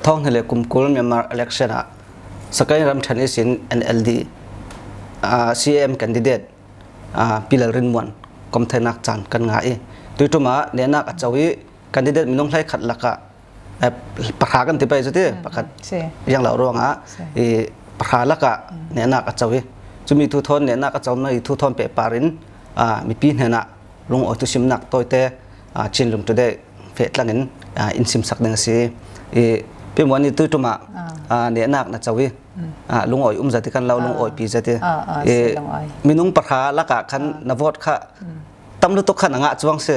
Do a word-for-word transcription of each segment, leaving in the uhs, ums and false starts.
Thawng hnih le kum kul Myanmar election ah Sakaing ramṭhen ihsin N L D, ah, C A M candidate, ah, Pi Lalrinmuan kom theinak caan kan ngah i, tuiṭum ah nehnak a co i, candidate minung hleikhat lakah, eh, pahra kan ti pei cu ti, pakhat ziang lo ruangah, i, pahra lakah nehnak a co i, cumi thu thawn nehnak a comi thu thawn pehpar in, ah, mipi hnenah lungawitu simnak tawite, ah, Chin Lung Today feh tlangin, ah, in simsak ding a si. I, Pi Muan i, tuiṭum ah, ah, nehnak na co i, ah, lungawi um zat i kan lo, lungawipi zat i, minung pahra lakah khan na vote kha tam lutuk khan a ngah cuang si.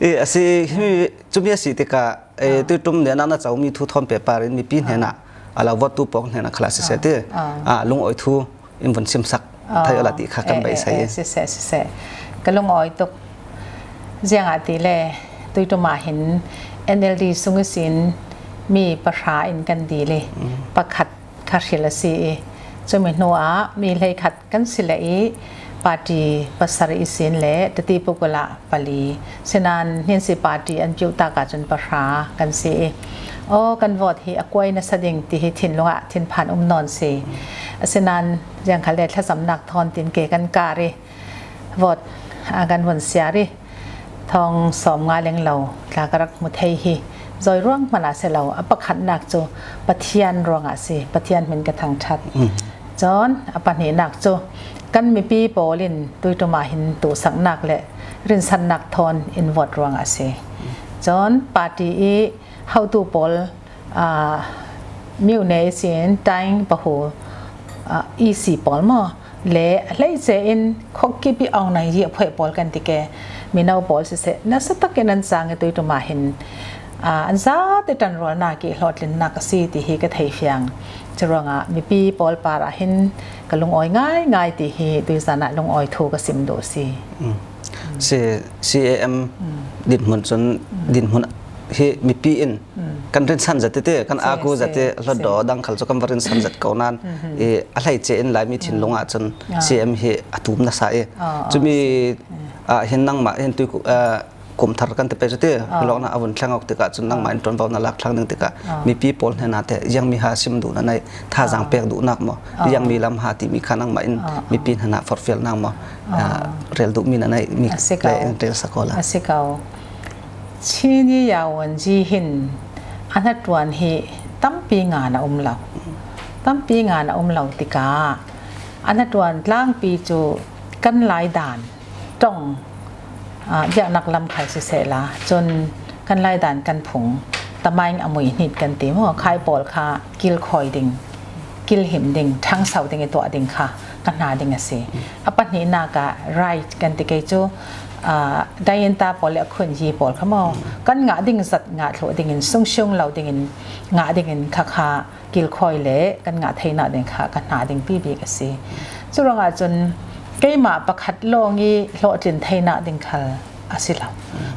I, a si, himi, cumi a si tikah, eh, tuiṭum nehnak na comi thu thawn pehpar in mipi hnenah, a lo vote tu pawl hnenah khalah siseh ti, ah, lungawi thu in vun simsak thei awla ti kha kan beisei i. Siseh, siseh. Ka lungawi tuk. Ziangahtile tuiṭum ah hin N L D sung ihsin mi pahra in kan dil i, pakhat kha hril a si i, cumi hnuah mi hleikhat kan si leh i, party pasarih ihsin le tati pukul ah pali, sinain hnin si party an piuh tak ahcun pahra kan si i, aw, kan vote hi a kuai nasa ding ti hi thinlung ah thinphan um nawn si. Asinain ziangkhal le thlacamnak thawn tin ke kan kar i, vote, ah, kan vun siar i, thawng sawmnga leng lo tla ka rak hmu thei hi zawi ruang hmanh ah si lo. A pakhatnak cu Pathian ruangah a si, Pathian hmin ka thangṭhat. Cun a pahnihnak cu kan mipi pawl in tuiṭum ah hin tuhsaknak le rinsannak thawn in vote ruangah a si. Cun party i hotu pawl, aa, myone ihsin taing pahu, aa, E C pawl maw le hleice in khuakip i aung nai i a phuai pawl kan ti ke, mino pawl siseh, nasa takin an cang i tuiṭum ah hin, aa, an zate ṭanrualnak i hlawhtlinnak a si ti hi ka thei fiang. Curuangah mipi pawl par ah hin ka lungawi ngaingai ti hi tuizan ah lungawi thu ka sim duh a si. Si, C A M dinhmun cun, dinhmun hi mipi in kan rinsan zat i ti, kan aku zat i, hlawtdaw dang khal cu kan va rinsan zat ko nain, i, a hleice in Laimi thinlung ah cun C A M hi a tum nasa i, cumi ah hin nangmah hin tui ku-, ah, kum thar kan ti pei cu ti, hi lawknak a vun thleng awk tikah cun nangmah in ṭuanvo na lak thlang ding tikah mipi pawl hnenah te, ziangmi ha sim duh na nei, thazaang pek duhnak maw, ziangmi lam ha timi kha nangmah in mipi hnenah forhfialnak maw, ah, rel duhmi na nei mi le in rel sak awla. A si ko. Chin i yawn ji hin a hnaṭuan hi tampi ngan a um lo. Tampi ngan a um lo tikah a hnaṭuan tlangpi cu kan lai dan ṭong, ah, biaknak lam khai sisehla, cun kan lai dan kan phung, tamaing a mui hnit kan ti maw, khai pawl kha kilkhawi ding, kilhim ding, ṭhangso ding i tuah ding kha ka hna ding a si. A pahnihnak ah right kan ti kei cu, aa, daienta pawl le a khun yi pawl kha maw, kan ngah ding zat ngah thluh dingin, sungsiung lo dingin, ngah dingin kha kha kilkhawi le kan ngah theinak ding kha ka hna ding bik a si. Curuangah cun keimah pakhat lawng i hlawhtlin theinak ding khal a si lo.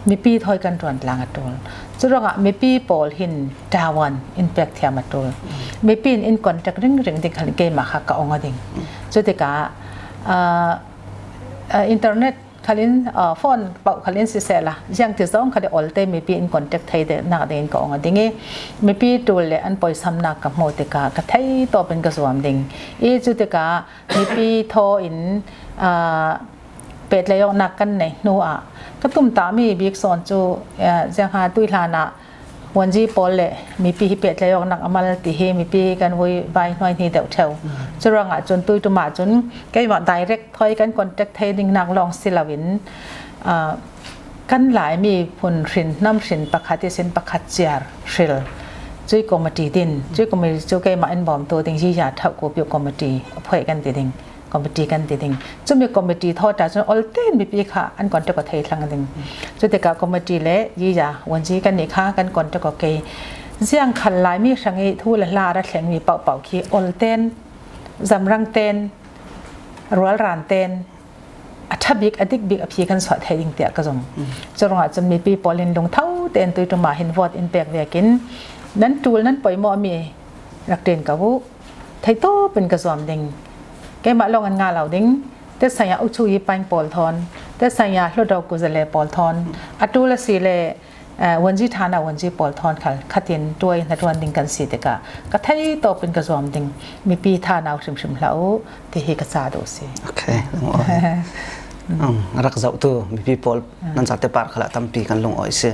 Mipi thawi kan ṭuan tlang a ṭul. Curuangah mipi pawl hin tawan in pek thiam a ṭul. Mipi in in contact ringring ding khal keimah kha ka ong a ding. Cutikah, aa, aa, internet khalin, aa, phone paoh khalin sisehla, ziangti zong khal i olte mipi in contact thei nak dingin ka ong a ding i, mipi ṭul le an poisamnak ka hmuh tikah ka thei tawp in ka zuam ding i, cutikah mipi thaw in, aa, pehtlaih awknak kan neih hnu ah ka tumtahmi bik sawn cu, aa, ziangha tuihlan ah Wanji pawl le mipi hi pehtlaih awknak a mal ti hi mipi kan vui vai hnuai hni deuh ṭheu. Curuangah cun tuiṭum ah cun keimah direct thawi kan contact thei dingnak lawng si loin, aa, kan Laimi phun hrin, hnam hrin pakhat ihsin pakhat ciar hril. Cui committee din, cui committee cu keimah in bawmtu ding, Yiya Thauh Kupiu committee a phuai kan ti ding, committee kan ti ding. Cumi committee thawṭa cun olten mipi kha an contact aw thei thlang ding. Cutikah committee le Yiya Wanji kannih kha kan contact aw kei. Ziangkhal Laimi hrang i thu le hla a ra thlengmi paohpaoh khi olten, zamrang ten, rualran ten, a ṭha bik, a dik bik a phi kan suah thei ding tiah ka zumh. Curuangah cun mipi pawl in lungtho tein tuiṭum ah hin vote in pek vekin nan ṭul, nan poimawhmi rak ṭin ko uh. Thei tawp in ka zuam ding. Keimah lawng an ngah lo ding. Tesaya uchu i paing pawl thawn, tesaya hludo kuzale pawl thawn, a ṭul a si le Eh, wanzi thana wanzi pawl thawn khal khatin tuai na tuan ding kan si tikah ka thei tawpin ka zuam ding mipi thanau hrimhrim hlah uh ti hi ka ca duh si. Ok, lungawi. Rak zohtu mipi pawl nan zate par khalah tampi kan lungawi si.